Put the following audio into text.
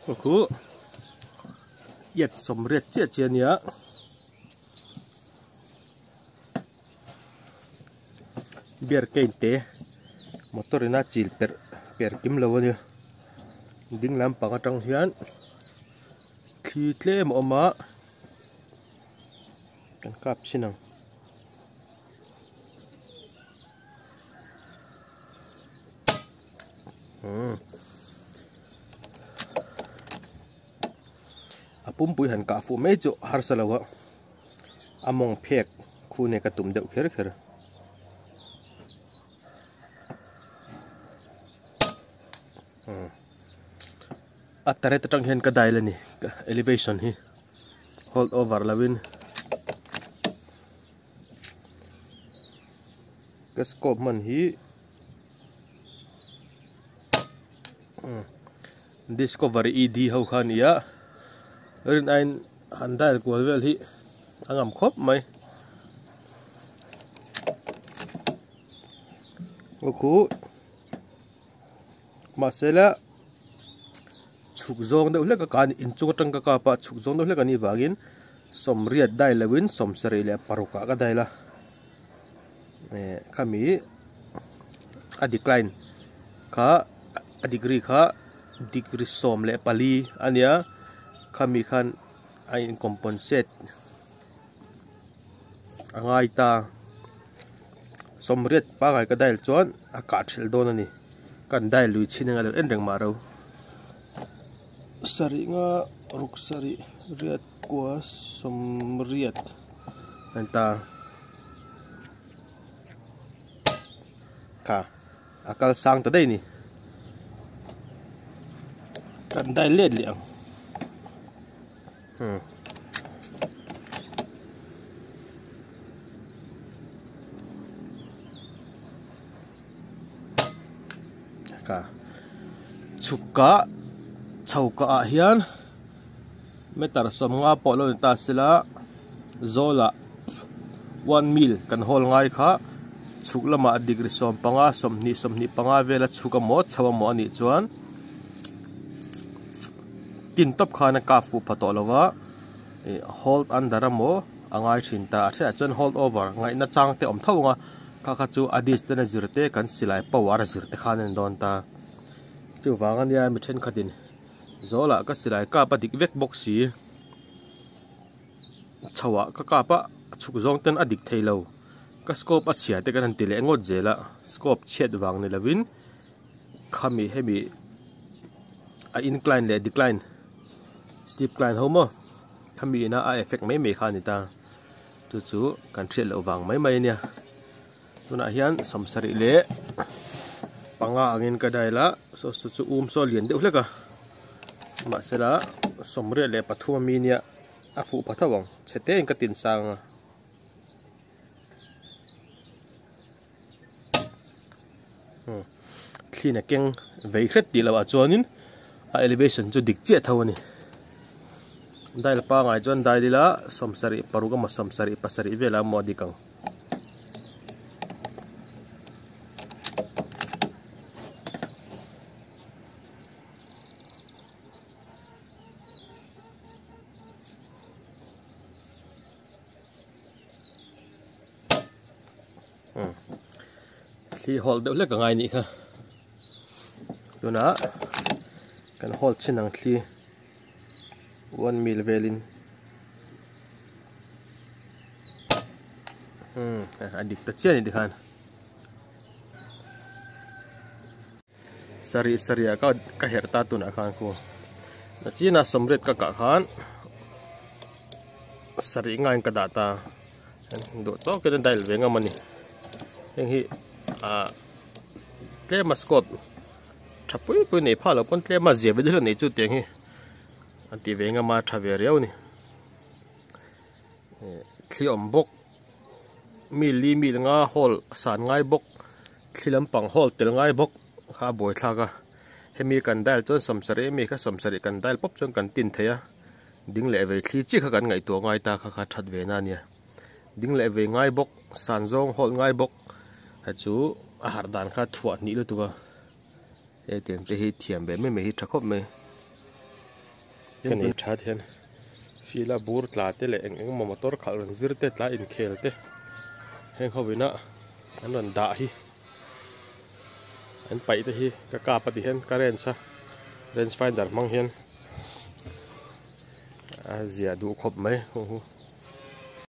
Khu khu yat sawmriat chiah chiah a nia. Beer cane te motor in a chil perh per kim lo a nia ding lampang atang hian thli tlem a awm a kan kap chhin ang. A pumpui han kah fuh mai chu harsa lo a a mawng phek khu nge ka tum deuh kher kher. A turret atang hian ka dial a ni elevation hi hold over lo in ka scope hman hi Discovery ED ho kha a ni a rin aiin han dial kual vel hi a ngam khawp mai aw khu mahse la chhuk zawng deuh hlek a ka ni inchung atang ka kap a chhuk zawng deuh hlek a nih vangin sawmriat dial loin sawmsarih leh paruk ah ka dial a. Eh khami a decline kha a degree kha degree 14 a nia khami khan a in compensate a ngai ta sawmriat pangai ka dial chuan a kah thelh dawn a ni kan dial lui chhin anga lo en reng mah ro sarih nga ruk sarih riat kua sawmriat a ni ta. Kha a kal sang ta daih a ni kan dai let leh ang hmm kha chhuk ah chho kah ah hian meter sawmnga pawh lo ni ta sela zawlah one mil kan hawl ngai kha chhuk lamah degree 15 20 25 vela chhuk emaw chho emaw anih chuan tin tawp khan a kap fuh pha tawh lova ih hold under emaw a ngai thin ta a thelah chuan hold over ngaihna chang te a awm tho ang a kha kha chu a distance a zir te kan silai power a zir te khan a ni dawn ta chuvang ania mi thenkhatin. Zawlah ka silai kap a dik vek bawk si. Chhoah ka kap a, a chhuk zawng ten a dik thei lo. Ka scope a chhia te kan han ti leh ngawt zel a, scope chhiat vang ni lovin khami hemi a incline leh decline steep climb ho maw khami ina a effect mai mai kha a ni ta. Chu chu kan hriat loh vang mai mai a nia. Tunah hian sawmsarih leh panga angin ka dial a saw saw chu um saw a lian deuh hlek a mahsela sawmriat leh pathum ami nia a fuh pha tho ang chhe te in ka tin sang a. Thlin a keng vei hret tih loh ah chuanin a elevation chu dik chiah tho a ni dial pangai chuan dial ila sawmsarih paruk emaw sawmsarih pasarih velah emaw a dik ang. Thli hawl deuh hlek a ngai nih kha tunah kan hawl chin ang thli one mil velin hmm a dik ta chiah a ni tikhan sarih sarih ah ka herh ta tunah khan khu nachina sawmriat ka kah khan sarih ngaiin ka dah ta. Duh tawkin a dial ve ngam a ni heng hi ah tlema scope tha pui pui nei phah loh pawn tlema zia ve deuh hlek nei chu tiang hi an ti ve ngam a tha ve riau a ni thli awm bawk mi li mil nga hall san ngai bawk thli lampang hall tel ngai bawk kha a buai thlak a hemi kan dial chuan sawmsarih ami kha sawmsarih kan dial pawp chuan kan tin thei a. Ding leh vei thli chiah kha kan ngaihtuah ngai ta kha kha that ve na ania. Ding leh vei ngai bawk, san zawng hawlh ngai bawk kha chu a harh dan kha thuah hnih lutuk a. Hetiang te hi thiam ve mai mai hi tha khawp mai. Ka nei that hian field a bur tla te leh eng eng emaw motor khalh rawn zir te tlai inkhel te heng ho ina an rawn dah hi an paih te hi ka kap a ti hian ka range a range finder hmang hian a ziah duh khawp mai.